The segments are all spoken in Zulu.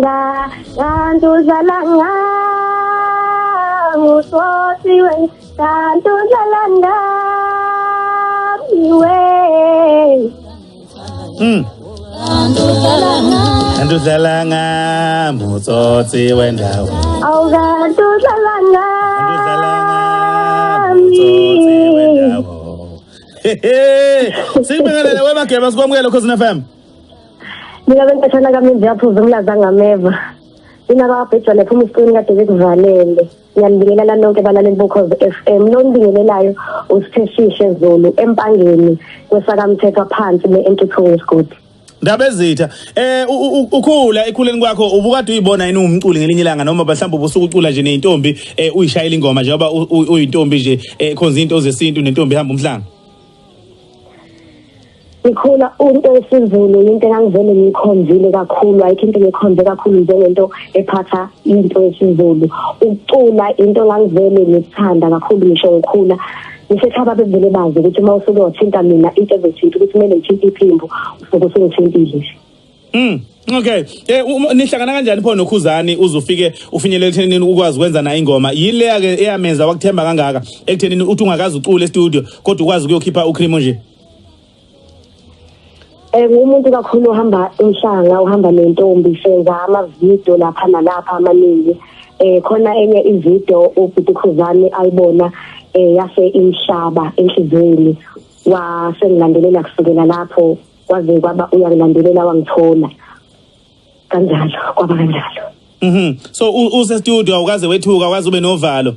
Uyangithanda kanti udlala ngami utsotsi wena, kanti udlala ngami we. Kanti udlala ngami utsotsi wendawo. Awu kanti udlala Kanti udlala ngami utsotsi ngami. wendawo. Hehe. Sikubingelele wemageba, sikwamukele Khosini FM. Mina bentatshana kamenzi yaphuza umlaza ngameva. Mina babhejwane phuma isitweni kade bekuvalele. Ngiyanibingelela nonke balaleli boKhozi FM. Lo nibingelelayo uSithesihle Zulu empangeni kwesakamthetho phansi le-Entuthuko yesigodi. Ndaba ezitha. Ukhula ekhuleni kwakho ubukade uyibona yini umculi ngelinye ilanga, noma mhlawumbe ubusuku ucula nje nezintombi, uyishayela ingoma njengoba uyintombi nje, khonza into zesintu nentombi ihamba umhlanga? Ngikhula into yesiZulu into engangivele ngiyikhonzile kakhulu, ayikho into engikhonze kakhulu njengento ephatha into yesiZulu. Ukucula into engangivele ngikuthanda kakhulu ngisho ngikhula. Ngisekhaba bevele bazi ukuthi uma usuke wathinta mina into ezothinta ukuthi kumele ngithinte iphimbo, usuke usungithintile nje. Okay. Nihlangana kanjani pho noKhuzani uzufike ufinyelele ekuthenini ukwazi ukwenza naye ingoma? Yini leya ke eyamenza wakuthemba kangaka ekuthenini uthi ungakaze ucule e-studio kodwa ukwazi ukuyokhipha uCream nje? Ngumuntu kakhulu ohamba umhlanga, uhamba nentombi, senza ama-video lapha nalapha amaningi. Khona enye i-video ubhuti Khuzani ayibona, yase imhlaba enhliziyweni, wasengilandelela kusukela lapho kwaze kwaba uyangilandelela wangithola. Kanjalo kwaba kanjalo. So use studio awukaze wethuka, awukaze ube novalo?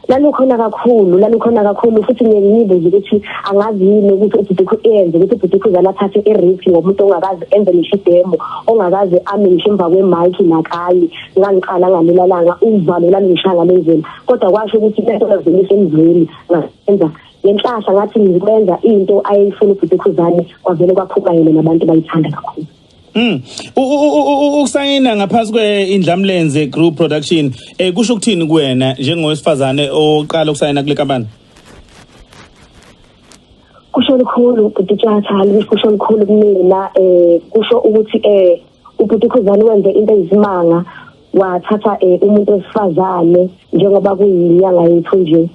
Lalukhona kakhulu, lalukhona kakhulu, futhi ngiye ngiyibuze ukuthi angazi yini ukuthi ubhuti enze ukuthi ubhuti Khuzani athathe i-risk ngomuntu ongakaze enze ngisho i-demo, ongakaze ame ngisho emva kwe-mic nakanye. Ngangiqala ngalela langa uvalo lalungishaya ngale ndlela, kodwa kwasho ukuthi lento yavele isemzweni, ngayenza ngenhlahla, ngathi ngikwenza into ayeyifuna ubhuti Khuzani, kwavele kwaphuma yena nabantu bayithanda kakhulu. Ukusayina ngaphansi kwe-Indlamlenze Group Production, kusho ukuthini kuwena njengowesifazane oqala ukusayina kule nkampani? Kusho lukhulu bhuti Tshatha, kusho lukhulu kumina. Kusho ukuthi ubhuti Khuzani wenze into eyisimanga, wathatha umuntu wesifazane njengoba kuyinyanga yethu nje.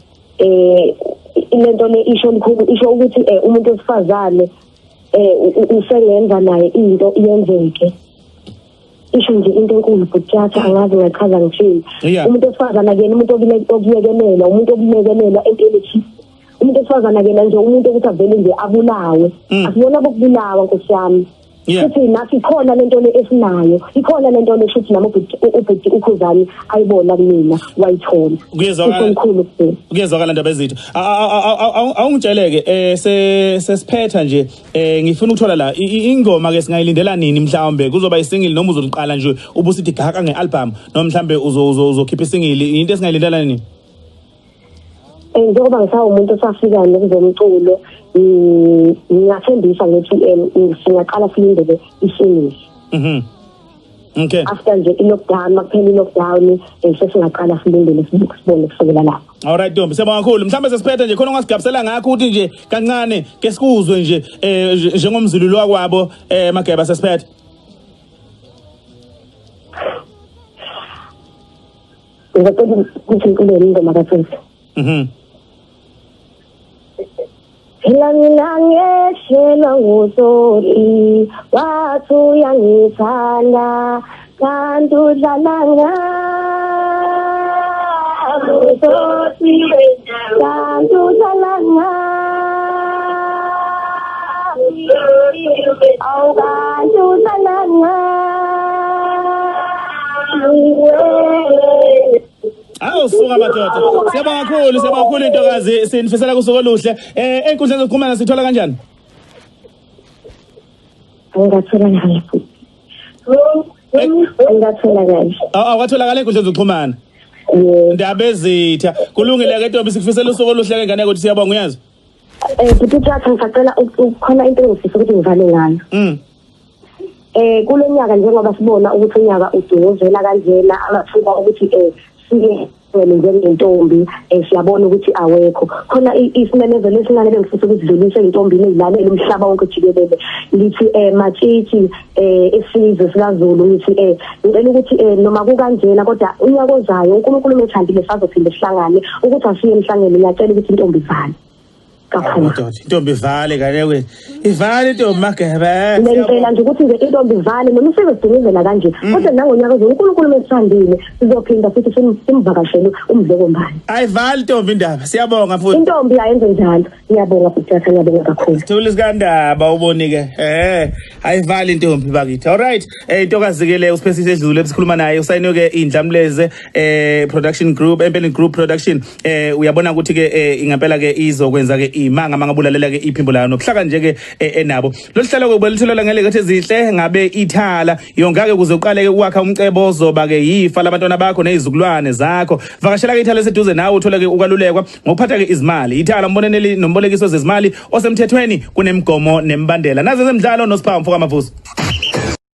Lento le isho lukhulu, isho ukuthi umuntu wesifazane usengenza naye into iyenzeke. Isho nje into enkulu bhuti Tshatha, angazi ngachaza ngithini. Umuntu wesifazane akuyena umuntu okuyekelela, umuntu okulekelela entweni ethile. Umuntu wesifazane akuyena nje umuntu ukuthi avele nje abulawe. Asibona bokubulawa nkosi yami. Futhi nathi ikhona lento le esinayo, ikhona lento le shuthi nami ubhuti uKhuzani ayibona kumina wayithola. Kuyezwakala. Kukhulu kuphela. Kuyezwakala ndaba ezitha. Awungitsheleke, sesiphetha nje, ngifuna ukuthola la ingoma ke singayilindela nini, mhlawumbe kuzoba i-single noma uzoqala nje ubusithi gaka nge-album, noma mhlawumbe uzokhipha i-single, into esingayilindela nini? Njengoba ngisawumuntu osafikayo nekuzomculo, ngingathembisa ngithi singaqala silindele i-single. Okay. After nje i-lockdown, makuphela i-lockdown, sesingaqala silindele sibone kusukela lapho. All right Ntombi, siyabonga kakhulu. Mhlawumbe sesiphethe nje khona ongasigabisela ngakho ukuthi nje kancane ke sikuzwe nje, njengomzulu wakwabo, Mageba, sesiphethe. Ngicela ukuthi ngicule ingoma kaTsotsi. Phela mina ngehlelwa ngutsotsi, wathi uyangithanda kanti udlala ngami utsotsi, kanti udlala ngami, awu kanti udlala ngami we. Awu suka madoda. Siyabonga kakhulu, siyabonga kakhulu intokazi, sinifisela kusuku oluhle. Einkundleni zokuxhumana sithola kanjani? Angatholakala futhi. Angatholakala. Awatholakala einkundleni zokuxhumana. Yebo. Ndaba ezitha. Kulungile ke ntombi, sikufisela usuku oluhle ke ngane ukuthi siyabonga uyazi. Bhuti Tshatha, ngisacela khona into engifisa ukuthi ngivale ngayo. Kulonyaka njengoba sibona ukuthi unyaka udunguzela kanjena, amathuba ukuthi Siye njengentombi, siyabona ukuthi awekho khona. Isimemezelo esincane bengifisa ukusidlulisa ey'ntombini ey'lalela umhlaba wonke jikelele lithi, matshitshi esizwe sikaZulu, ngithi ngicela ukuthi noma kukanjena, kodwa unyaka ozayo, uNkulunkulu methandile, sazophinde sihlangane ukuthi asiye emhlangeni. Ngiyacela ukuthi intombi ivale kakhulu. Madoda, intombi ivale kale, ivale intombi, Magebe. Ngiyacela nje ukuthi nje intombi ivale noma isizwe sidumizela kanje, kodwa nangonyaka ozayo, uNkulunkulu mesithandile, sizophinda futhi simvakashele uMdlokombane. Ayivali intombi indaba. Siyabonga futhi. Intombi ayenze njalo. Ngiyabonga futhi, ngiyabonga kakhulu. Sithule sikandaba uboni ke. Ayivali intombi bakithi. All right. Intokazi ke le uSiphesihle edlule sikhuluma naye, usayinwe ke Indlamleze Production Group, Empeleni Group Production. Uyabona ukuthi ke ingempela ke izokwenza ke imanga mangabulalela ke iphimbo layo nokuhlaka nje ke enabo. Lolu hlelo ke ubelitholela ngelekethe ezihle ngabe ithala yonke ukuze uqale ke ukwakha umcebo ozoba ke yifa labantwana bakho nezizukulwane zakho. Vakashela ke ithala eseduze nawe uthole ke ukwalulekwa ngokuphatha ke izimali. Ithala umboneleli nombolekiso zezimali osemthethweni, kunemigomo nemibandela. Naze zemidlalo noSiphawu Mfoka Mavuso.